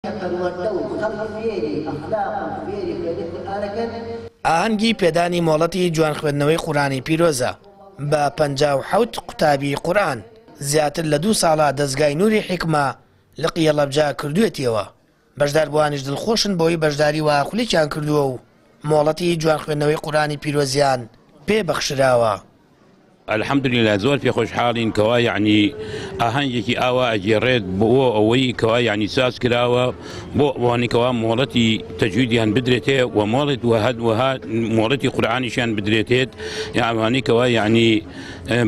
پەروەردە و خەڵک فێری ئەخلاق و فێری خوێندنی قورئانەکەن. ئاهەنگی پێدانی مۆڵەتی جوان خوێندنەوەی قورئانی پیرۆزە بە 57 قوتابی قورئان، زیاتر لە دوو ساڵە دەزگای نوری حیکمە لقی هەڵەبجە کردوویەتیەوە، بەشداربووانیش دڵخۆشن بەوەی بەشداری وەها خولێکیان کردووە و مۆڵەتی جوان خوێندنەوەی قورئانی پیرۆزیان پێ بەخشراوە. الحمدللە زۆر پێ خۆشحاڵین کەوا یەعنی ئاهەنگێکی ئاوا ئەگێڕێت بۆ ئەوەی کەوا یەعنی ساز کراوە بۆ ئەوانەی کەوا مۆڵەتی تەجویدیان بدرێتێ و مۆڵەت و هەروەها مۆڵەتی قورئانیشیان بدرێتێت یا ئەوانەی کەوا یەعنی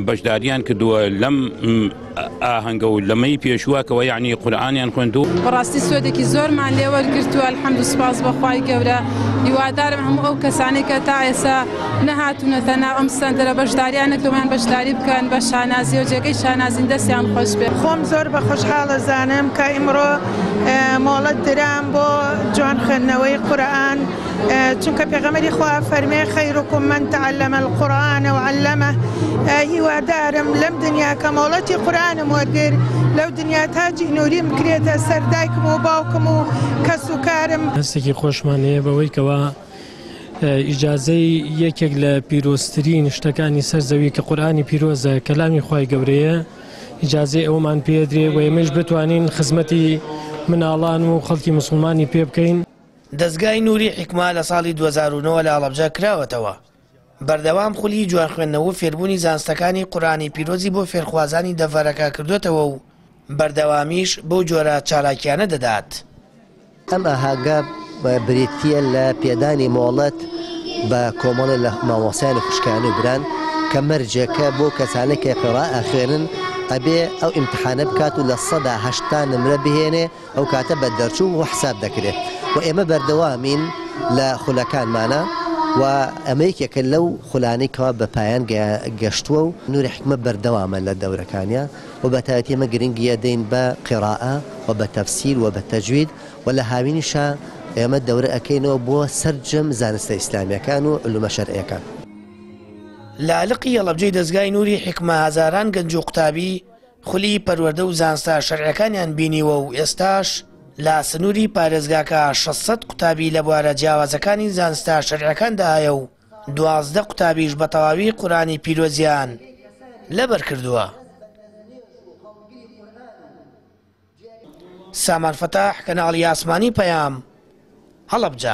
بەشداریان کردووە لەم ئاهەنگە و لەمەی پێشووە کەوە یەعنی قورئانیان خوێندوو. بەڕاستی سوێدێکی زۆرمان لێ وەرگرتووە الحمد سوپاس بۆ خوای گەورە هیوادارم هەموو ئەو کەسانەی کە تا ئێستا نەهاتوونەتە ناو ئەم سەنتەرە بەشداریان نەکردووە یان بەشداری بکەن بە شانازیەوە جێگەی شانازین دەستیان خۆش بێت. خۆم زۆر بە خۆشحاڵ ئەزانم کە ئیمڕۆ مۆڵەت درام بۆ جوان خوێندنەوەی قورئان چونکە پێغەمبەری خوا فەرمێ خیرکم من تعلم القرآن وعلمه هیوادارم لەم دنیا کە مۆڵەتی قورئانم وەرگر لەو دنیا تاجی نوریم بکرێتە سەر دایکم و باوکم و کەس و کارم. هەستێکی خۆشمان هەیە بەوەی کەوا ئیجازەی یەکێک لە پیرۆزترین شتەکانی سەر زەوی کە قورئانی پیرۆزە کەلامی خوای گەورەیە ئیجازەی ئەومان پێدرێ و ئێمەش بتوانین خزمەتی مناڵان و خەڵکی مسوڵمانی پێ بکەین. دەزگای نوری حیکمە لە ساڵی 2009 لە هەڵەبجە کراوەتەوە، بەردەوام خولی جوان خوێندنەوە و فێربوونی زانستەکانی قورئانی پیرۆزی بۆ فێرخوازانی دەڤەرەکە کردۆتەوە و بەردەوامیش بەو جۆرە چالاکیانە دەدات. ئەم ئاهەنگە بریتییە لە پێدانی مۆڵەت بە کۆمەڵێ لە مامۆستایان و خوشکان و بران کە مەرجێکە بۆ کەسانێک کە قیڕائە ئەخوێنن ئەبێ ئەو ئیمتحانە بکات و 80% نمرە بهێنێ ئەو کاتە بە دەرچوو و حساب دەکرێت و ئێمە بەردەوامین لە خولەکانمانە و ئەمە یەکێکە لەو خولانەی کەوا بە پایان گەشتووە و نوری حیکمە بەردەوامە لە دەورەکانیا و بە تایبەتی ئێمە گرنگی ئەدەین بە قیرائە و بە تەفسیر و بە تەجوید و لە هاوینیشا ئێمە دەورە ئەکەینەوە بۆ سەرجەم زانستە ئیسلامیەکان و علومە شەرعیەکان. لە لقی هەڵەبجەی دەزگای نوری حیکمە هەزاران گەنج و قوتابی خولی پەروەردە و زانستە شەرعیەکانیان بینیوە و ئێستاش لە سنووری پارێزگاکە 600 قوتابی لە بوارە جیاوازەکانی زانستە شەرعیەکاندا هەیە و 12 قوتابیش بە تەواوی قورئانی پیرۆزیان لەبەر کردووە. سامان فەتاح، کەناڵی ئاسمانی پەیام، هەڵەبجە.